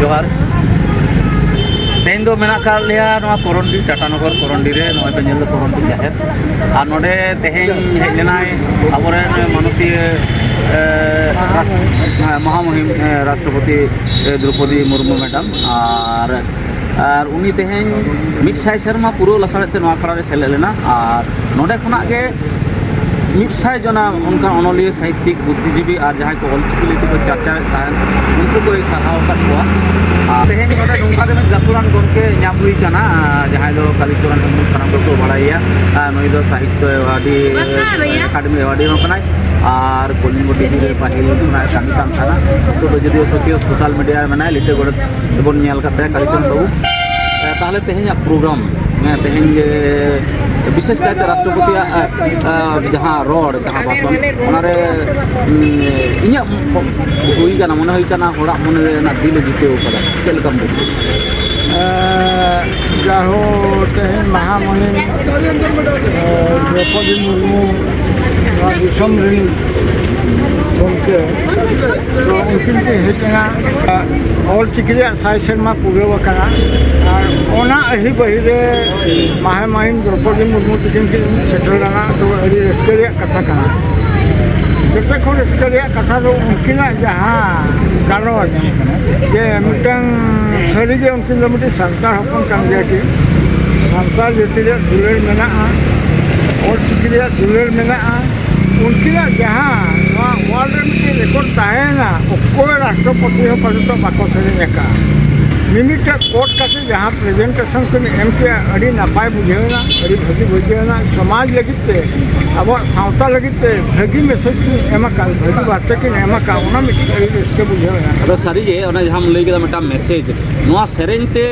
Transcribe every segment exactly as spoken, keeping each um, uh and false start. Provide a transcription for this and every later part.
ᱡᱚᱦᱟᱨ᱾ ᱛᱮᱦᱮᱧ ᱫᱚ ᱢᱮᱱᱟᱜ ᱟᱠᱟᱫ ᱞᱮᱭᱟ ᱱᱚᱣᱟ ᱠᱚᱨᱚᱱᱰᱤ, ᱴᱟᱴᱟᱱᱚᱜᱚᱨ ᱠᱚᱨᱚᱱᱰᱤ ᱨᱮ᱾ ᱱᱚᱜᱼᱚᱭ ᱯᱮ ᱧᱮᱞ ᱮᱫᱟ ᱠᱚᱨᱚᱱᱰᱤ ᱡᱟᱦᱮᱨ᱾ ᱟᱨ ᱱᱚᱰᱮ ᱛᱮᱦᱮᱧ ᱦᱮᱡ ᱞᱮᱱᱟᱭ ᱟᱵᱚᱨᱮᱱ ᱢᱟᱱᱚᱛᱤᱭᱟᱹ, ᱮ, ᱨᱟᱥ-, ᱮ, ᱢᱚᱦᱟᱢᱩᱦᱤᱢ, ᱮ, ᱨᱟᱥᱴᱨᱚᱯᱚᱛᱤ, ᱮ, ᱫᱨᱚᱯᱚᱫᱤ ᱢᱩᱨᱢᱩ ᱢᱮᱰᱟᱢ᱾ ᱟᱨ, ᱟᱨ ᱩᱱᱤ ᱛᱮᱦᱮᱧ ᱢᱤᱫ ᱥᱟᱭ ᱥᱮᱨᱢᱟ ᱯᱩᱨᱟᱹᱣ ᱞᱟᱥᱟᱲᱦᱮᱫ ᱛᱮ ᱱᱚᱣᱟ ᱟᱠᱷᱲᱟ ᱨᱮ ᱥᱮᱞᱮᱫ ᱞᱮᱱᱟ᱾ ᱟᱨ ᱱᱚᱰᱮ ᱠᱷᱚᱱᱟᱜ ᱜᱮ ᱢᱤᱫ ᱥᱟᱭ ᱡᱚᱱᱟ ᱚᱱᱠᱟ ᱚᱱᱚᱞᱤᱭᱟᱹ, ᱥᱟᱦᱤᱛᱭᱤᱠ, ᱵᱩᱫᱽᱫᱷᱤᱡᱤᱵᱤ ᱟᱨ ᱡᱟᱦᱟᱸᱭ ᱠᱚ ᱚᱞᱪᱤᱠᱤ ᱞᱤᱯᱤ ᱠᱚ ᱪᱟᱨᱪᱟᱣᱮᱫ ᱛᱟᱦᱮᱸᱫ, ᱩᱱᱠᱩ ᱠᱚᱭ ᱥᱟᱨᱦᱟᱣ ᱟᱠᱟᱫ ᱠᱚᱣᱟ᱾ ᱟᱨ ᱛᱮᱦᱮᱧ ᱱᱚᱰᱮ ᱱᱚᱝᱠᱟ ᱜᱮ ᱢᱤᱫ ᱜᱟᱹᱠᱷᱩᱲᱟᱱ ᱜᱚᱢᱠᱮ ᱧᱟᱢ ᱦᱩᱭ ᱠᱟᱱᱟ, ᱟᱨ ᱡᱟᱦᱟᱸᱭ ᱫᱚ ᱠᱟᱞᱤᱪᱚᱨᱚᱱ ᱦᱮᱢᱵᱨᱚᱢ, ᱥᱟᱱᱟᱢ ᱠᱚᱠᱚ ᱵᱟᱲᱟᱭᱮᱭᱟ᱾ ᱟᱨ ᱱᱩᱭ ᱫᱚ ᱥᱟᱦᱤᱛᱭᱚ ᱮᱣᱟᱨᱰᱤ, ᱱᱚᱢᱥᱠᱟᱨ ᱵᱷᱟᱭᱭᱟ᱾ ᱮᱠᱟᱰᱮᱢᱤ ᱮᱣᱟᱨᱰᱤ ᱦᱚᱸ ᱠᱟᱱᱟᱭ᱾ ᱟᱨ ᱠᱚᱞᱤᱝᱜᱚ ᱴᱤᱵᱷᱤ ᱨᱮ ᱯᱟᱹᱦᱤᱞ ᱠᱷᱚᱱᱟᱜ ᱠᱟᱹᱢᱤ ᱠᱟᱱ ᱛᱟᱦᱮᱱᱟ᱾ ᱱᱤᱛᱚᱜ ᱫᱚ ᱡᱩᱫᱤᱭᱳ ᱥᱳᱥᱤᱭᱟᱞ, ᱥᱳᱥᱟᱞ ᱢᱤᱰᱤᱭᱟ ᱨᱮ ᱢᱮᱱᱟᱭᱟ, ᱞᱤᱴᱟᱹ ᱜᱚᱰᱮᱛ ᱵᱚᱱ ᱧᱮᱞ ᱟᱠᱟᱫ ᱛᱟᱭᱟ, ᱠᱟᱞᱤᱪᱚᱨᱚᱱ ᱵᱟᱹᱵᱩ᱾ ᱮ, ᱛᱟᱦᱚᱞᱮ ᱛᱮᱦᱮᱧᱟᱜ ᱯᱨᱳᱜᱨᱟᱢ, ᱦᱮᱸ, ᱛᱮᱦᱮᱧ ᱡᱮ ᱵᱤᱥᱮᱥ ᱠᱟᱭᱛᱮ ᱨᱟᱥᱴᱨᱚᱯᱚᱛᱤᱭᱟᱜ, ᱮ, ᱮ, ᱡᱟᱦᱟᱸ ᱨᱚᱲ, ᱡᱟᱦᱟᱸ ᱵᱷᱟᱥᱚᱱ, ᱚᱱᱟᱨᱮ, ᱩᱢ, ᱤᱧᱟᱹᱜ ᱦᱩᱭ ᱠᱟᱱᱟ, ᱢᱚᱱᱮ ᱦᱩᱭ ᱠᱟᱱᱟ, ᱦᱚᱲᱟᱜ ᱢᱚᱱᱮ ᱨᱮᱱᱟᱜ ᱫᱤᱞ ᱮ ᱡᱤᱛᱟᱹᱣ ᱠᱟᱫᱟ᱾ ᱪᱮᱫ ᱞᱮᱠᱟᱢ ᱵᱩᱡᱷᱟᱹᱣᱟ? ᱮ, ᱡᱟᱦᱳ, ᱛᱮᱦᱮᱧ ᱢᱟᱦᱟ ᱢᱩᱦᱤᱢ, ᱮ, ᱫᱨᱚᱯᱚᱫᱤ ᱢᱩᱨᱢᱩ ᱱᱚᱣᱟ ᱫᱤᱥᱚᱢ ᱨᱤᱱᱤᱡ ᱜᱚᱢᱠᱮ, ᱛᱚ ᱩᱱᱠᱤᱱ ᱠᱤᱱ ᱦᱮᱡ ᱮᱱᱟ᱾ ᱚᱞ ᱪᱤᱠᱤ ᱨᱮᱭᱟᱜ ᱥᱟᱭ ᱥᱮᱨᱢᱟ ᱯᱩᱨᱟᱹᱣ ᱟᱠᱟᱱᱟ᱾ ᱟᱨ ᱚᱱᱟ ᱟᱹᱦᱤ ᱵᱟᱹᱦᱤ ᱨᱮ ᱢᱟᱦᱮ ᱢᱟᱹᱦᱤᱢ ᱫᱨᱚᱯᱚᱫᱤ ᱢᱩᱨᱢᱩ ᱛᱤᱠᱤᱱ ᱠᱤᱱ ᱥᱮᱴᱮᱨ ᱞᱮᱱᱟ, ᱛᱚ ᱟᱹᱰᱤ ᱨᱟᱹᱥᱠᱟᱹ ᱨᱮᱭᱟᱜ ᱠᱟᱛᱷᱟ ᱠᱟᱱᱟ᱾ ᱡᱚᱛᱚ ᱠᱷᱚᱱ ᱨᱟᱹᱥᱠᱟᱹ ᱨᱮᱭᱟᱜ ᱠᱟᱛᱷᱟ ᱫᱚ ᱩᱱᱠᱤᱱᱟᱜ ᱡᱟᱦᱟᱸ ᱜᱟᱞᱚᱪ, ᱡᱮ ᱢᱤᱫᱴᱟᱝ ᱥᱟᱹᱨᱤᱜᱮ ᱩᱱᱠᱤᱱ ᱫᱚ ᱢᱤᱫᱴᱤᱡ ᱥᱟᱱᱛᱟᱲ ᱦᱚᱯᱚᱱ ᱠᱟᱱ ᱜᱮᱭᱟ ᱠᱤᱱ, ᱥᱟᱱᱛᱟᱲ ᱡᱟᱹᱛᱤ ᱨᱮᱭᱟᱜ ᱫᱩᱞᱟᱹᱲ ᱢᱮᱱᱟᱜᱼᱟ, ᱚᱞ ᱪᱤᱠᱤ ᱨᱮᱭᱟᱜ ᱫᱩᱞᱟᱹᱲ ᱢᱮᱱᱟᱜᱼᱟ᱾ ᱩᱱᱠᱤᱱᱟᱜ ᱡᱟᱦᱟᱸ ᱱᱚᱣᱟ ᱣᱟᱨᱞᱰ ᱨᱮ ᱢᱤᱫᱴᱮᱱ ᱨᱮᱠᱚᱨᱰ ᱛᱟᱦᱮᱸᱭᱮᱱᱟ, ᱚᱠᱚᱭ ᱨᱟᱥᱴᱨᱚᱯᱚᱛᱤ ᱦᱚᱸ ᱯᱟᱞᱮ ᱫᱚ ᱵᱟᱠᱚ ᱥᱮᱨᱮᱧ ᱟᱠᱟᱫᱼᱟ᱾ ᱢᱤᱢᱤᱫᱴᱟᱝ ᱠᱳᱴ ᱠᱟᱛᱮ ᱡᱟᱦᱟᱸ ᱯᱨᱮᱡᱮᱱᱴᱮᱥᱚᱱ ᱠᱤᱱ ᱮᱢ ᱠᱮᱜᱼᱟ, ᱟᱹᱰᱤ ᱱᱟᱯᱟᱭ ᱵᱩᱡᱷᱟᱹᱣ ᱮᱱᱟ, ᱟᱹᱰᱤ ᱵᱷᱟᱹᱜᱤ ᱵᱩᱡᱷᱟᱹᱣ ᱮᱱᱟ᱾ ᱥᱚᱢᱟᱡᱽ ᱞᱟᱹᱜᱤᱫ ᱛᱮ, ᱟᱵᱚᱣᱟᱜ ᱥᱟᱶᱛᱟ ᱞᱟᱹᱜᱤᱫ ᱛᱮ ᱵᱷᱟᱹᱜᱤ ᱢᱮᱥᱮᱡᱽ ᱠᱤᱱ ᱮᱢ ᱟᱠᱟᱫ, ᱵᱷᱟᱹᱜᱤ ᱵᱟᱨᱛᱟ ᱠᱤᱱ ᱮᱢ ᱟᱠᱟᱫ, ᱚᱱᱟ ᱢᱤᱫᱴᱤᱡ ᱟᱹᱰᱤ ᱨᱟᱹᱥᱠᱟᱹ ᱵᱩᱡᱷᱟᱹᱣ ᱮᱱᱟ᱾ ᱟᱫᱚ ᱥᱟᱹᱨᱤᱜᱮ ᱚᱱᱟ ᱡᱟᱦᱟᱸᱢ ᱞᱟᱹᱭ ᱠᱮᱫᱟ ᱢᱤᱫᱴᱟᱝ ᱢᱮᱥᱮᱡᱽ, ᱱᱚᱣᱟ ᱥᱮᱨᱮᱧ ᱛᱮ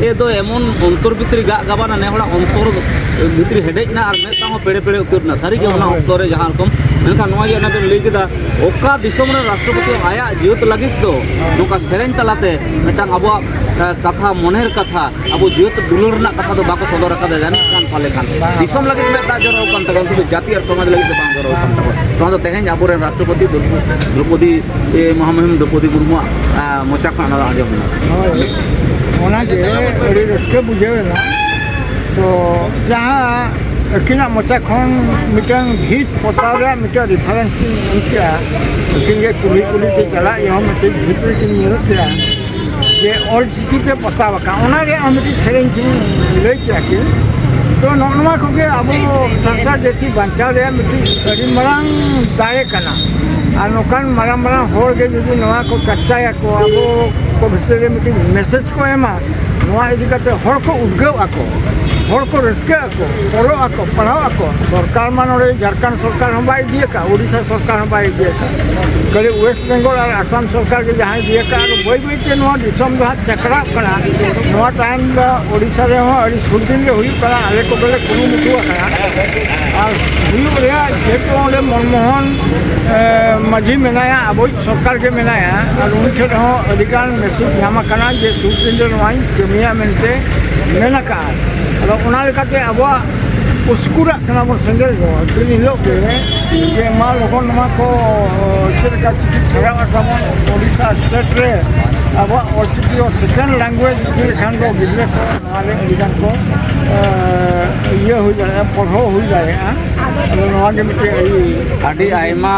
ᱮ ᱫᱚ ᱮᱢᱚᱱ ᱚᱱᱛᱚᱨ ᱵᱷᱤᱛᱨᱤ ᱜᱟᱜ ᱜᱟᱵᱟᱱᱟ, ᱱᱮ ᱦᱚᱲᱟᱜ ᱚᱱᱛᱚᱨ ᱵᱷᱤᱛᱨᱤ ᱦᱮᱰᱮᱡ ᱮᱱᱟ ᱟᱨ ᱢᱮᱫ ᱫᱟᱜ ᱦᱚᱸ ᱯᱮᱲᱮ ᱯᱮᱲᱮ ᱩᱛᱟᱹᱨ ᱮᱱᱟ᱾ ᱥᱟᱹᱨᱤᱜᱮ ᱚᱱᱟ ᱦᱳᱭ᱾ ᱚᱠᱛᱚ ᱨᱮ ᱡᱟᱦᱟᱸ ᱨᱚᱠᱚᱢ, ᱢᱮᱱᱠᱷᱟᱱ ᱱᱚᱣᱟ ᱡᱮ ᱚᱱᱟ ᱫᱚᱧ ᱞᱟᱹᱭ ᱠᱮᱫᱟ, ᱚᱠᱟ ᱫᱤᱥᱚᱢ ᱨᱮ ᱨᱟᱥᱴᱨᱚᱯᱚᱛᱤ ᱟᱭᱟᱜ ᱡᱟᱹᱛ ᱞᱟᱹᱜᱤᱫ ᱫᱚ ᱱᱚᱝᱠᱟ ᱥᱮᱨᱮᱧ ᱛᱟᱞᱟᱛᱮ ᱢᱤᱫᱴᱟᱝ ᱟᱵᱚᱣᱟᱜ ᱠᱟᱛᱷᱟ, ᱢᱚᱱᱮᱨ ᱠᱟᱛᱷᱟ, ᱟᱵᱚ ᱡᱟᱹᱛ ᱫᱩᱞᱟᱹᱲ ᱨᱮᱱᱟᱜ ᱠᱟᱛᱷᱟ ᱫᱚ ᱵᱟᱠᱚ ᱥᱚᱫᱚᱨ ᱟᱠᱟᱫᱟ, ᱡᱟᱹᱱᱤᱡ ᱠᱷᱟᱱ ᱯᱟᱞᱮ ᱠᱷᱟᱱ᱾ ᱵᱟᱝ᱾ ᱫᱤᱥᱚᱢ ᱞᱟᱹᱜᱤᱫ ᱢᱮᱫ ᱫᱟᱜ ᱡᱚᱨᱚ ᱟᱠᱟᱱ ᱛᱟᱠᱚᱣᱟ, ᱩᱱᱠᱩ ᱫᱚ ᱡᱟᱹᱛᱤ ᱟᱨ ᱥᱚᱢᱟᱡᱽ ᱞᱟᱹᱜᱤᱫ ᱫᱚ ᱵᱟᱝ ᱡᱚᱨᱚ ᱟᱠᱟᱱ ᱛᱟᱠᱚᱣᱟ᱾ ᱱᱚᱣᱟ ᱫᱚ ᱛᱮᱦᱮᱧ ᱟᱵᱚᱨᱮᱱ ᱨᱟᱥᱴᱨᱚᱯᱚᱛᱤ ᱫᱨᱚ-, ᱫᱨᱚᱯᱚᱫᱤ, ᱮ, ᱢᱚᱦᱟᱢᱩᱦᱤᱢ ᱫᱨᱚᱯᱚᱫᱤ ᱢᱩᱨᱢᱩᱣᱟᱜ, ᱟ, ᱢᱚᱪᱟ ᱠᱷᱚᱱ ᱚᱱᱟ ᱫᱚ ᱟᱸᱡᱚᱢ ᱮᱱᱟ᱾ ᱦᱳᱭ, ᱚᱱᱟᱜᱮ ᱟᱹᱰᱤ ᱨᱟᱹᱥᱠᱟᱹ ᱵᱩᱡᱷᱟᱹᱣ ᱮᱱᱟ᱾ ᱛᱚ ᱡᱟᱦᱟᱸ ᱟᱹᱠᱤᱱᱟᱜ ᱢᱚᱪᱟ ᱠᱷᱚᱱ ᱢᱤᱫᱴᱟᱝ ᱵᱷᱤᱛ ᱯᱚᱛᱟᱣ ᱨᱮᱭᱟᱜ ᱢᱤᱫᱴᱟᱝ reference ᱠᱤᱱ ᱮᱢ ᱠᱮᱜᱼᱟ, ᱟᱹᱠᱤᱱ ᱜᱮ ᱠᱩᱞᱦᱤ ᱠᱩᱞᱦᱤ ᱛᱮ ᱪᱟᱞᱟᱜ ᱡᱚᱦᱚᱜ ᱢᱤᱫᱴᱮᱱ ᱵᱷᱤᱛ ᱨᱮᱠᱤᱱ ᱧᱮᱞᱚᱜ ᱠᱮᱜᱼᱟ ᱡᱮ ᱚᱞ ᱪᱤᱠᱤ ᱛᱮ ᱯᱚᱛᱟᱣ ᱟᱠᱟᱱ, ᱚᱱᱟ ᱨᱮᱭᱟᱜ ᱦᱚᱸ ᱢᱤᱫᱴᱤᱡ ᱥᱮᱨᱮᱧ ᱠᱤᱱ ᱞᱟᱹᱭ ᱠᱮᱜᱼᱟ ᱠᱤᱱ᱾ ᱛᱚ ᱱᱚᱜᱼᱚ ᱱᱚᱣᱟ ᱠᱚᱜᱮ ᱟᱵᱚ ᱥᱟᱱᱛᱟᱲ ᱡᱟᱹᱛᱤ ᱵᱟᱧᱪᱟᱣ ᱨᱮᱭᱟᱜ ᱢᱤᱫᱴᱤᱡ ᱟᱹᱰᱤ ᱢᱟᱨᱟᱝ ᱫᱟᱲᱮ ᱠᱟᱱᱟ᱾ ᱟᱨ ᱱᱚᱝᱠᱟᱱ ᱢᱟᱨᱟᱝ ᱢᱟᱨᱟᱝ ᱦᱚᱲ ᱜᱮ ᱡᱩᱫᱤ ᱱᱚᱣᱟ ᱠᱚ ᱪᱟᱨᱪᱟᱭᱟᱠᱚ, ᱟᱵᱚ ᱠᱚ ᱵᱷᱤᱛᱨᱤ ᱨᱮ ᱢᱤᱫᱴᱤᱡ message ᱠᱚ ᱮᱢᱟ, ᱱᱚᱣᱟ ᱤᱫᱤ ᱠᱟᱛᱮ ᱦᱚᱲ ᱠᱚ ᱩᱫᱽᱜᱟᱹᱜ ᱟᱠᱚ, ᱦᱚᱲ ᱠᱚ ᱨᱟᱹᱥᱠᱟᱹᱜ ᱟᱠᱚ, ᱚᱞᱚᱜ ᱟᱠᱚ, ᱯᱟᱲᱦᱟᱣ ᱟᱠᱚ᱾ ᱥᱚᱨᱠᱟᱨ ᱢᱟ ᱱᱚᱰᱮ ᱡᱷᱟᱲᱠᱷᱚᱸᱰ ᱥᱚᱨᱠᱟᱨ ᱦᱚᱸ ᱵᱟᱭ ᱤᱫᱤ ᱟᱠᱟᱫ, ᱳᱰᱤᱥᱟ ᱥᱚᱨᱠᱟᱨ ᱦᱚᱸ ᱵᱟᱭ ᱤᱫᱤ ᱟᱠᱟᱫ, ᱠᱷᱟᱹᱞᱤ ᱳᱭᱮᱥᱴ ᱵᱮᱝᱜᱚᱞ ᱟᱨ ᱟᱥᱟᱢ ᱥᱚᱨᱠᱟᱨ ᱜᱮ ᱡᱟᱦᱟᱸᱭ ᱤᱫᱤ ᱟᱠᱟᱫ᱾ ᱟᱫᱚ ᱵᱟᱹᱭ ᱵᱟᱹᱭ ᱛᱮ ᱱᱚᱣᱟ ᱫᱤᱥᱚᱢ ᱫᱚ ᱦᱟᱸᱜ ᱪᱟᱠᱨᱟᱜ ᱠᱟᱱᱟ᱾ ᱱᱚᱣᱟ ᱛᱟᱭᱚᱢ ᱫᱚ ᱳᱰᱤᱥᱟ ᱨᱮᱦᱚᱸ ᱟᱹᱰᱤ ᱥᱩᱨ ᱫᱤᱱ ᱜᱮ ᱦᱩᱭᱩᱜ ᱠᱟᱱᱟ, ᱟᱞᱮ ᱠᱚᱫᱚᱞᱮ ᱠᱩᱨᱩᱢᱩᱴᱩ ᱟᱠᱟᱱᱟ᱾ ᱟᱨ ᱦᱩᱭᱩᱜ ᱨᱮᱭᱟᱜ ᱡᱮᱦᱮᱛᱩ ᱚᱸᱰᱮ ᱢᱚᱱᱢᱳᱦᱚᱱ, ᱮ, ᱢᱟᱹᱡᱷᱤ ᱢᱮᱱᱟᱭᱟ, ᱟᱵᱚᱭᱤᱡ ᱥᱚᱨᱠᱟᱨ ᱜᱮ ᱢᱮᱱᱟᱭᱟ, ᱟᱨ ᱩᱱᱤ ᱴᱷᱮᱱ ᱦᱚᱸ ᱟᱹᱰᱤᱜᱟᱱ message ᱧᱟᱢ ᱟᱠᱟᱱᱟ ᱡᱮ ᱥᱩᱨ ᱫᱤᱱ ᱨᱮ ᱱᱚᱣᱟᱧ ᱠᱟᱹᱢᱤᱭᱟ ᱢᱮᱱᱛᱮ ᱢᱮᱱ ᱟᱠᱟᱫᱼᱟ᱾ ᱟᱫᱚ ᱚᱱᱟ ᱞᱮᱠᱟᱛᱮ ᱟᱵᱚᱣᱟᱜ ᱩᱥᱠᱩᱨᱟᱜ ᱠᱟᱱᱟ ᱵᱚᱱ ᱥᱮᱸᱜᱮᱞ ᱫᱚ ᱫᱤᱱ ᱦᱤᱞᱳᱜ ᱜᱮ, ᱡᱮ ᱢᱟ ᱞᱚᱜᱚᱱ ᱱᱚᱣᱟ ᱠᱚ ᱪᱮᱫ ᱞᱮᱠᱟ ᱪᱤᱠᱤ ᱪᱷᱟᱲᱟᱣ ᱟᱠᱟᱫ ᱵᱚᱱ ᱳᱰᱤᱥᱟ state ᱨᱮ ᱟᱵᱚᱣᱟᱜ ᱚᱞᱪᱤᱠᱤ ᱦᱚᱸ second language ᱦᱩᱭ ᱞᱮᱠᱷᱟᱱ ᱫᱚ ᱜᱤᱫᱽᱨᱟᱹ ᱠᱚ ᱱᱚᱣᱟ ᱨᱮ ᱟᱹᱰᱤ ᱜᱟᱱ ᱠᱚ, ᱮ, ᱤᱭᱟᱹ ᱦᱩᱭ ᱫᱟᱲᱮᱭᱟᱜᱼᱟ, ᱯᱟᱲᱦᱟᱣ ᱦᱩᱭ ᱫᱟᱲᱮᱭᱟᱜᱼᱟ᱾ ᱟᱫᱚ ᱱᱚᱣᱟ ᱜᱮ ᱢᱤᱫᱴᱮᱱ ᱟᱹᱰᱤ ᱟᱹᱰᱤ ᱟᱭᱢᱟ,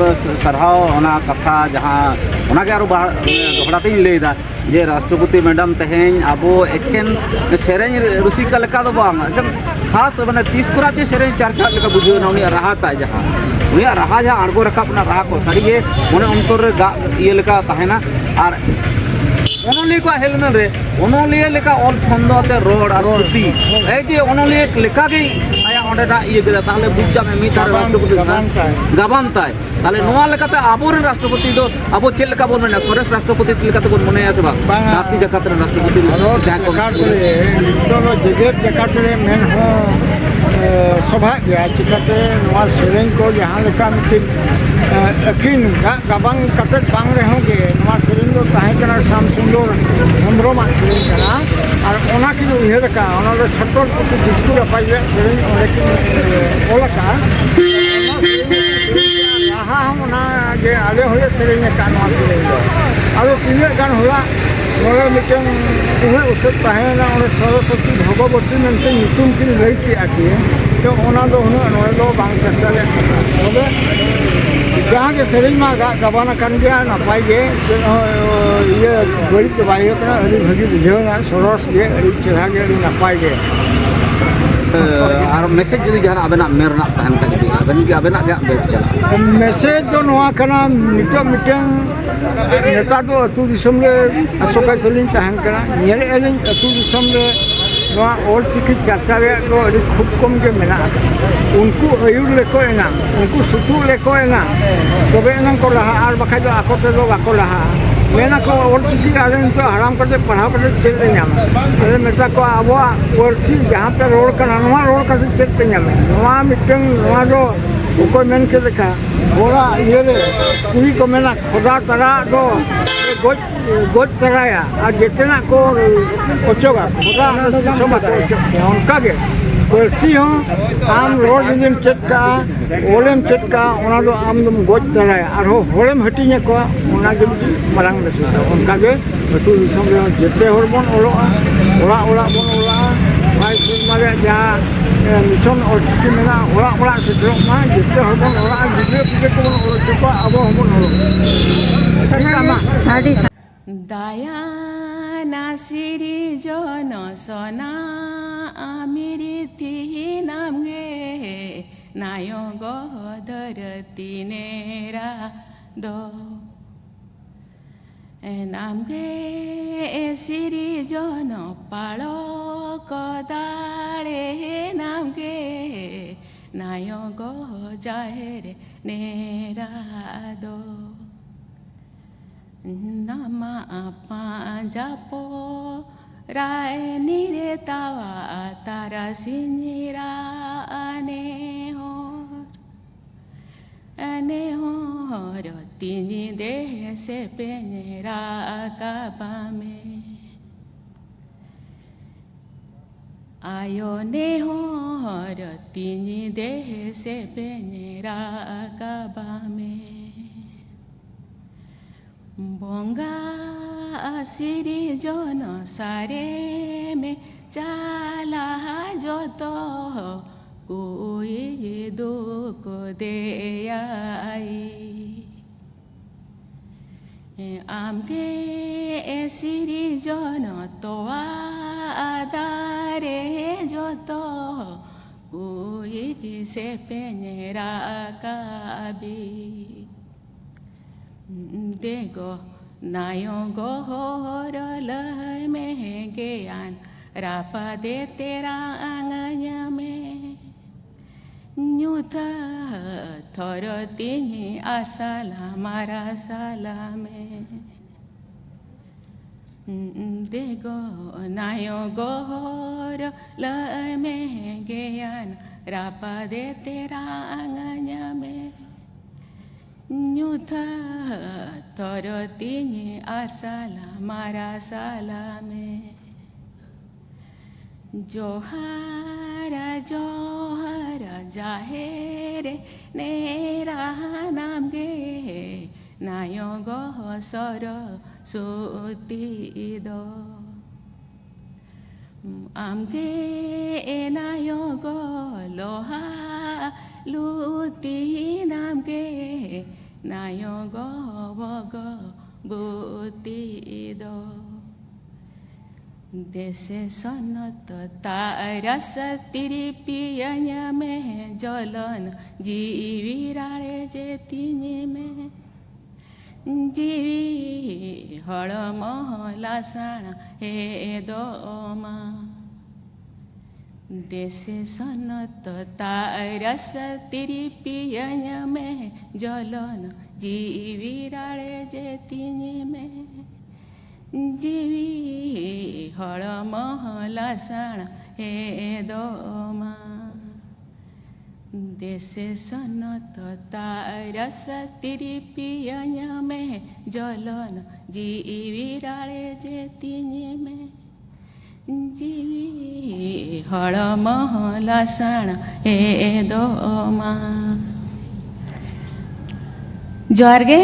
ᱮ, ᱥᱟᱨᱦᱟᱣ ᱚᱱᱟ ᱠᱟᱛᱷᱟ ᱡᱟᱦᱟᱸ, ᱚᱱᱟᱜᱮ ᱟᱨᱚ ᱵᱟ-, ᱫᱚᱦᱲᱟ ᱛᱤᱧ ᱞᱟᱹᱭᱫᱟ ᱡᱮ ᱨᱟᱥᱴᱨᱚᱯᱚᱛᱤ madam ᱛᱮᱦᱮᱧ ᱟᱵᱚ ᱮᱠᱷᱮᱱ ᱥᱮᱨᱮᱧ ᱨᱩᱥᱤᱠᱟ ᱞᱮᱠᱟ ᱫᱚ ᱵᱟᱝ, ᱮᱠᱷᱮᱱ ᱠᱷᱟᱥ ᱢᱟᱱᱮ ᱛᱤᱥ ᱠᱚᱨᱟ ᱪᱮ ᱥᱮᱨᱮᱧ ᱪᱟᱨᱪᱟᱜ ᱞᱮᱠᱟ ᱵᱩᱡᱷᱟᱹᱣ ᱮᱱᱟ ᱩᱱᱤᱭᱟᱜ ᱨᱟᱦᱟ ᱛᱟᱭ, ᱡᱟᱦᱟᱸ ᱩᱱᱤᱭᱟᱜ ᱨᱟᱦᱟ, ᱡᱟᱦᱟᱸ ᱟᱬᱜᱚ ᱨᱟᱠᱟᱵ ᱨᱮᱱᱟᱜ ᱨᱟᱦᱟ ᱠᱚ, ᱥᱟᱹᱨᱤᱜᱮ ᱢᱚᱱᱮ ᱚᱱᱛᱚᱨ ᱨᱮ ᱫᱟᱜ ᱤᱭᱟᱹ ᱞᱮᱠᱟ ᱛᱟᱦᱮᱱᱟ᱾ ᱟᱨ ᱚᱱᱚᱞᱤᱭᱟᱹ ᱠᱚᱣᱟᱜ ᱦᱮᱞᱢᱮᱞ ᱨᱮ ᱚᱱᱚᱞᱤᱭᱟᱹ ᱞᱮᱠᱟ ᱚᱞ ᱪᱷᱚᱱᱫᱚ ᱟᱛᱮ ᱨᱚᱲ ᱟᱨ ᱨᱚᱲ, ᱠᱷᱩᱴᱤ, ᱦᱳᱭ᱾ ᱮᱭ ᱡᱮ ᱚᱱᱚᱞᱤᱭᱟᱹ ᱞᱮᱠᱟᱜᱮ ᱟᱭᱟᱜ ᱚᱸᱰᱮᱱᱟᱜ ᱤᱭᱟᱹ ᱠᱮᱫᱟ, ᱛᱟᱦᱚᱞᱮ ᱵᱩᱡᱽ ᱫᱟᱢ ᱢᱤᱫ ᱫᱷᱟᱨᱮ ᱜᱟᱵᱟᱱ, ᱨᱟᱥᱴᱨᱚᱯᱚᱛᱤ ᱜᱟᱵᱟᱱ ᱛᱟᱭ᱾ ᱜᱟᱵᱟᱱ ᱛᱟᱭ᱾ ᱛᱟᱦᱚᱞᱮ ᱱᱚᱣᱟ ᱞᱮᱠᱟᱛᱮ ᱟᱵᱚᱨᱮᱱ ᱨᱟᱥᱴᱨᱚᱯᱚᱛᱤ ᱫᱚ ᱟᱵᱚ ᱪᱮᱫ ᱞᱮᱠᱟ ᱵᱚᱱ ᱢᱮᱱᱟ, ᱥᱚᱨᱮᱥ ᱨᱟᱥᱴᱨᱚᱯᱚᱛᱤ ᱪᱮᱫ ᱞᱮᱠᱟᱛᱮ ᱵᱚᱱ ᱢᱚᱱᱮᱭᱟ ᱥᱮ ᱵᱟᱝ? ᱵᱟᱝᱟ᱾ ᱫᱷᱟᱹᱨᱛᱤ ᱡᱟᱠᱟᱛ ᱨᱮᱱ ᱨᱟᱥᱴᱨᱚᱯᱚᱛᱤ ᱵᱷᱟᱨᱚᱛ ᱡᱟᱦᱟᱸᱭ ᱠᱚ ᱡᱟᱠᱟᱛ ᱨᱮ, ᱱᱤᱛᱚᱜ ᱫᱚ ᱡᱮᱜᱮᱛ ᱡᱟᱠᱟᱛ ᱨᱮ ᱢᱮᱱ ᱦᱚᱸ, ᱮ, ᱥᱚᱵᱷᱟᱜ ᱜᱮᱭᱟ᱾ ᱪᱤᱠᱟᱹᱛᱮ ᱱᱚᱣᱟ ᱥᱮᱨᱮᱧ ᱠᱚ ᱡᱟᱦᱟᱸ ᱞᱮᱠᱟ ᱢᱤᱫᱴᱤᱡ, ᱮ, ᱟᱹᱠᱤᱱ ᱨᱟᱜ ᱜᱟᱵᱟᱱ ᱠᱟᱛᱮ ᱵᱟᱝ ᱨᱮᱦᱚᱸ ᱜᱮ, ᱱᱚᱣᱟ ᱥᱮᱨᱮᱧ ᱫᱚ ᱛᱟᱦᱮᱸ ᱠᱟᱱᱟ ᱥᱟᱢ ᱥᱩᱱᱫᱚᱨ ᱦᱮᱢᱵᱨᱚᱢ ᱩᱭᱦᱟᱹᱨ ᱟᱠᱟᱫᱼᱟ, ᱚᱱᱟ ᱫᱚ ᱪᱷᱚᱛᱚᱨᱯᱚᱛᱤ ᱫᱤᱥᱠᱩ ᱨᱟᱯᱟᱡ ᱨᱮᱭᱟᱜ ᱥᱮᱨᱮᱧ ᱚᱸᱰᱮ ᱠᱤᱱ ᱚᱞ ᱟᱠᱟᱫᱼᱟ᱾ ᱨᱟᱦᱟ ᱦᱚᱸ ᱚᱱᱟ ᱜᱮ ᱟᱞᱮ ᱦᱚᱸᱞᱮ ᱥᱮᱨᱮᱧ ᱟᱠᱟᱫ ᱱᱚᱣᱟ ᱥᱮᱨᱮᱧ ᱫᱚ᱾ ᱟᱫᱚ ᱛᱤᱱᱟᱹᱜ ᱜᱟᱱ ᱦᱚᱲᱟᱜ ᱱᱚᱰᱮ ᱢᱤᱫᱴᱟᱝ ᱩᱦᱟᱹᱜ ᱩᱥᱟᱹᱫ ᱛᱟᱦᱮᱸᱭᱮᱱᱟ, ᱚᱸᱰᱮ ᱥᱚᱨᱚᱥᱚᱛᱤ ᱵᱷᱚᱜᱚᱵᱚᱛᱤ ᱢᱮᱱᱛᱮ ᱧᱩᱛᱩᱢ ᱠᱤᱱ ᱞᱟᱹᱭ ᱠᱮᱫᱼᱟ ᱠᱤᱱ, ᱛᱚ ᱚᱱᱟ ᱫᱚ ᱩᱱᱟᱹᱜ ᱱᱚᱰᱮ ᱫᱚ ᱵᱟᱝ ᱪᱟᱨᱪᱟ ᱨᱮᱭᱟᱜ ᱠᱟᱛᱷᱟ᱾ ᱛᱚᱵᱮ ᱡᱟᱦᱟᱸ ᱜᱮ ᱥᱮᱨᱮᱧ ᱢᱟ ᱜᱟᱜ ᱜᱟᱵᱟᱱ ᱟᱠᱟᱱ ᱜᱮᱭᱟ, ᱱᱟᱯᱟᱭ ᱜᱮ, ᱪᱮᱫ ᱦᱚᱸ ᱤᱭᱟᱹ ᱵᱟᱹᱲᱤᱡ ᱫᱚ ᱵᱟᱭ ᱦᱩᱭᱩᱜ ᱠᱟᱱᱟ, ᱟᱹᱰᱤ ᱵᱷᱟᱹᱜᱤ ᱵᱩᱡᱷᱟᱹᱣ ᱮᱱᱟ, ᱥᱚᱨᱚᱥ ᱜᱮ, ᱟᱹᱰᱤ ᱪᱮᱦᱨᱟ ᱜᱮ, ᱟᱹᱰᱤ ᱱᱟᱯᱟᱭ ᱜᱮ᱾ ᱟᱨ ᱢᱮᱥᱮᱡᱽ ᱡᱩᱫᱤ ᱡᱟᱦᱟᱱᱟᱜ ᱟᱵᱮᱱᱟᱜ ᱢᱮᱱ ᱨᱮᱱᱟᱜ ᱛᱟᱦᱮᱱ ᱠᱷᱟᱡ, ᱡᱩᱫᱤ ᱟᱵᱮᱱ ᱜᱮ ᱟᱵᱮᱱᱟᱜ ᱜᱮ ᱦᱟᱸᱜ ᱵᱮᱥ ᱪᱟᱞᱟᱜᱼᱟ᱾ ᱢᱮᱥᱮᱡᱽ ᱫᱚ ᱱᱚᱣᱟ ᱠᱟᱱᱟ, ᱱᱤᱛᱚᱜ ᱢᱤᱫᱴᱟᱝ ᱱᱮᱛᱟᱨ ᱫᱚ ᱟᱹᱛᱩ ᱫᱤᱥᱚᱢ ᱨᱮ ᱟᱥᱚᱠᱟᱭ ᱛᱮᱞᱤᱧ ᱛᱟᱦᱮᱱ ᱠᱟᱱᱟ, ᱧᱮᱞᱮᱫᱼᱟ ᱞᱤᱧ ᱟᱹᱛᱩ ᱫᱤᱥᱚᱢ ᱨᱮ ᱱᱚᱣᱟ ᱚᱞ ᱪᱤᱠᱤ ᱪᱟᱨᱪᱟ ᱨᱮᱭᱟᱜ ᱫᱚ ᱟᱹᱰᱤ ᱠᱷᱩᱵ ᱠᱚᱢ ᱜᱮ ᱢᱮᱱᱟᱜ ᱟᱠᱟᱫᱟ᱾ ᱩᱱᱠᱩ ᱟᱹᱭᱩᱨ ᱞᱮᱠᱚ ᱮᱱᱟᱝ, ᱩᱱᱠᱩ ᱥᱩᱛᱩᱜ ᱞᱮᱠᱚ ᱮᱱᱟᱝ, ᱛᱚᱵᱮ ᱮᱱᱟᱝ ᱠᱚ ᱞᱟᱦᱟᱜᱼᱟ, ᱟᱨ ᱵᱟᱠᱷᱟᱡ ᱫᱚ ᱟᱠᱚ ᱛᱮᱫᱚ ᱵᱟᱠᱚ ᱞᱟᱦᱟᱜᱼᱟ᱾ ᱢᱮᱱᱟᱠᱚ, "ᱚᱞ ᱪᱤᱠᱤ ᱟᱞᱮ ᱱᱤᱛᱚᱜ ᱦᱟᱲᱟᱢ ᱠᱟᱛᱮ ᱯᱟᱲᱦᱟᱣ ᱠᱟᱛᱮ ᱪᱮᱫ ᱞᱮ ᱧᱟᱢᱟ?" ᱟᱞᱮ ᱢᱮᱛᱟ ᱠᱚᱣᱟ, "ᱟᱵᱚᱣᱟᱜ ᱯᱟᱹᱨᱥᱤ ᱡᱟᱦᱟᱸ ᱯᱮ ᱨᱚᱲ ᱠᱟᱱᱟ, ᱱᱚᱣᱟ ᱨᱚᱲ ᱠᱟᱛᱮ ᱪᱮᱫ ᱯᱮ ᱧᱟᱢᱟ?" ᱱᱚᱣᱟ ᱢᱤᱫᱴᱟᱝ, ᱱᱚᱣᱟ ᱫᱚ ᱚᱠᱚᱭ ᱢᱮᱱ ᱠᱮᱫ ᱞᱮᱠᱟ, ᱦᱚᱲᱟᱜ ᱤᱭᱟᱹᱨᱮ ᱠᱩᱲᱤ ᱠᱚ ᱢᱮᱱᱟ, "ᱠᱷᱚᱫᱟ ᱛᱟᱨᱟᱜ ᱫᱚ ᱜᱚᱡ, ᱜᱚᱡ ᱛᱟᱨᱟᱭᱟ ᱟᱨ ᱡᱮᱛᱮᱱᱟᱜ ᱠᱚ ᱚᱪᱚᱜᱟ, ᱠᱷᱚᱫᱟ ᱫᱚ ᱛᱤᱥ ᱦᱚᱸ ᱵᱟᱠᱚ ᱚᱪᱚᱜ ᱜᱮᱭᱟ᱾" ᱚᱱᱠᱟᱜᱮ ᱯᱟᱹᱨᱥᱤ ᱦᱚᱸ ᱟᱢ ᱨᱚᱲ ᱡᱩᱫᱤᱢ ᱪᱮᱫ ᱠᱟᱜᱼᱟ, ᱚᱞᱮᱢ ᱪᱮᱫ ᱠᱟᱜᱼᱟ, ᱚᱱᱟ ᱫᱚ ᱟᱢ ᱫᱚᱢ ᱜᱚᱡ ᱛᱟᱨᱟᱭᱟ, ᱟᱨᱦᱚᱸ ᱦᱚᱲᱮᱢ ᱦᱟᱹᱴᱤᱧ ᱟᱠᱚᱣᱟ, ᱚᱱᱟ ᱜᱮ ᱢᱤᱫᱴᱤᱡ ᱢᱟᱨᱟᱝ ᱵᱮᱥ ᱫᱚ᱾ ᱚᱱᱠᱟᱜᱮ ᱟᱹᱛᱩ ᱫᱤᱥᱚᱢ ᱨᱮᱦᱚᱸ ᱡᱮᱛᱮ ᱦᱚᱲ ᱵᱚᱱ ᱚᱞᱚᱜᱼᱟ, ᱚᱲᱟᱜ ᱚᱲᱟᱜ ᱵᱚᱱ ᱚᱞᱚᱜᱼᱟ᱾ ᱵᱟᱭᱤᱥ ᱥᱮᱨᱢᱟ ᱨᱮᱭᱟᱜ ᱡᱟᱦᱟᱸ, ᱮ, ᱢᱤᱥᱚᱱ ᱚᱞᱪᱤᱠᱤ ᱢᱮᱱᱟᱜᱼᱟ, ᱚᱲᱟᱜ ᱚᱲᱟᱜ ᱥᱮᱴᱮᱨᱚᱜ ᱢᱟ, ᱡᱮᱛᱮ ᱦᱚᱲ ᱵᱚᱱ ᱚᱞᱚᱜᱼᱟ, ᱜᱤᱫᱽᱨᱟᱹ ᱯᱤᱫᱽᱨᱟᱹ ᱠᱚᱵᱚᱱ ᱚᱞ ᱦᱚᱪᱚ ᱠᱚᱣᱟ, ᱟᱵᱚ ᱦᱚᱸᱵᱚᱱ ᱚᱞᱚᱜ᱾ ᱥᱟᱹᱨᱤ ᱠᱟᱛᱷᱟ ᱢᱟ᱾ ᱟᱹᱰᱤ ᱥᱟ- ᱫᱟᱭᱟᱱᱟ ᱥᱤᱨᱤᱡᱚᱱ ᱥᱚᱱᱟ ᱟᱢᱤᱨᱤᱛᱤ ᱱᱟᱢᱜᱮ ᱱᱟᱭᱚᱜ ᱫᱷᱟᱹᱨᱛᱤ ᱱᱮᱨᱟ ᱫᱚ᱾ ᱱᱟᱢᱜᱮ ᱥᱤᱨᱤᱡᱚᱱ ᱯᱟᱲᱚᱠ ᱫᱟᱲᱮ ᱱᱟᱢᱜᱮ ᱱᱟᱭᱚᱜ ᱡᱟᱦᱮᱨ ᱱᱮᱨᱟ ᱫᱚ᱾ ᱱᱟᱢᱟ ᱯᱟᱸᱡᱟ ᱯᱚᱨᱟᱭ ᱱᱤᱨᱮ ᱛᱟᱣᱟ ᱛᱟᱨᱟᱥᱤᱧ ᱨᱟᱜ ᱱᱮᱦᱚᱨ᱾ ᱱᱮᱦᱚᱨ ᱛᱤᱧ ᱫᱮ ᱥᱮᱯᱮᱧ ᱨᱟᱠᱟᱵᱟ ᱢᱮ᱾ ᱟᱭᱳ ᱱᱮᱦᱚᱨ ᱛᱤᱧ ᱫᱮᱦᱮ ᱥᱮᱯᱮᱧ ᱨᱟᱠᱟᱵᱟ ᱢᱮ᱾ ᱵᱚᱸᱜᱟ ᱥᱤᱨᱡᱚᱱ ᱥᱟᱨᱮ ᱢᱮ ᱪᱟᱞᱟ ᱡᱚᱛᱚ ᱠᱩᱭ ᱫᱩᱠ ᱫᱮᱭᱟᱭ᱾ ᱟᱢᱜᱮ ᱥᱤᱨᱡᱚᱱ ᱛᱚᱣᱟ ᱫᱟᱨᱮ ᱡᱚᱛᱚ ᱠᱩᱭᱤᱡ ᱥᱮᱯᱮᱧ ᱨᱟᱠᱟᱵᱤ᱾ ᱫᱮᱜᱚ ᱱᱟᱭᱚ ᱜᱚᱦᱚᱨ ᱞᱟᱹᱭ ᱢᱮ ᱜᱮᱭᱟᱱ ᱨᱟᱯᱟᱫᱮ ᱛᱮᱨᱟᱝ ᱟᱹᱧ ᱢᱮ᱾ ᱧᱩᱛᱟᱹ ᱛᱷᱚᱨᱚ ᱛᱤᱧ ᱟᱥᱟᱞᱟ ᱢᱟᱨᱟᱥᱟᱞᱟ ᱢᱮ᱾ ᱫᱮᱜᱚ ᱱᱟᱭᱚ ᱜᱚᱦᱚᱨ ᱞᱟᱹᱭ ᱢᱮ ᱜᱮᱭᱟᱱ ᱨᱟᱯᱟᱫᱮ ᱛᱮᱨᱟᱝ ᱟᱹᱧ ᱢᱮ᱾ ᱧᱩᱛᱟᱹ ᱛᱷᱚᱨᱚ ᱛᱤᱧ ᱟᱥᱟᱞᱟ ᱢᱟᱨᱟᱥᱟᱞᱟ ᱢᱮ᱾ ᱡᱚᱦᱟᱨ ᱡᱚᱦᱟᱨ ᱡᱟᱦᱮᱨ ᱱᱮᱨᱟᱱᱟᱢ ᱜᱮ ᱱᱟᱭᱚ ᱜᱚ ᱥᱚᱨᱚᱥᱚᱛᱤ ᱫᱚ᱾ ᱟᱢᱜᱮ ᱮ ᱱᱟᱭᱚ ᱜᱚ ᱞᱚᱦᱟ ᱞᱩᱛᱤᱱᱟᱢ ᱜᱮ ᱱᱟᱭᱚ ᱜᱚ ᱵᱷᱚᱜᱚᱵᱚᱛᱤ ᱫᱚ᱾ ᱫᱮᱥᱮ ᱥᱚᱱᱚᱛ ᱛᱟᱨᱟᱥ ᱛᱤᱨᱤᱯᱤᱭᱟᱹᱧ ᱢᱮ ᱡᱚᱞᱚᱱ ᱡᱤᱣᱤ ᱨᱟᱲᱮᱡᱮ ᱛᱤᱧ ᱢᱮ᱾ ᱡᱤᱣᱤ ᱦᱚᱲᱢᱚ ᱞᱟᱥᱟᱲ ᱦᱮᱫᱚᱜ ᱢᱟ᱾ ᱫᱮᱥᱮ ᱥᱚᱱᱚᱛ ᱛᱟᱨᱟᱥ ᱛᱤᱨᱤᱯᱤᱭᱟᱹᱧ ᱢᱮ ᱡᱚᱞᱚᱱ ᱡᱤᱣᱤ ᱨᱟᱲᱮᱡᱮ ᱛᱤᱧ ᱢᱮ᱾ ᱡᱤᱣᱤ ᱦᱚᱲᱢᱚ ᱞᱟᱥᱟᱲ ᱦᱮᱫᱚᱜ ᱢᱟ᱾ ᱫᱮᱥᱮ ᱥᱚᱱᱚᱛ ᱛᱟᱨᱟᱥ ᱛᱤᱨᱤᱯᱤᱭᱟᱹᱧ ᱢᱮ ᱡᱚᱞᱚᱱ ᱡᱤᱣᱤ ᱨᱟᱲᱮᱡᱮ ᱛᱤᱧ ᱢᱮ᱾ ᱡᱤᱣᱤ ᱦᱚᱲᱢᱚ ᱞᱟᱥᱟᱲ ᱮᱫᱚᱢᱟ᱾ ᱡᱚᱦᱟᱨ ᱜᱮ᱾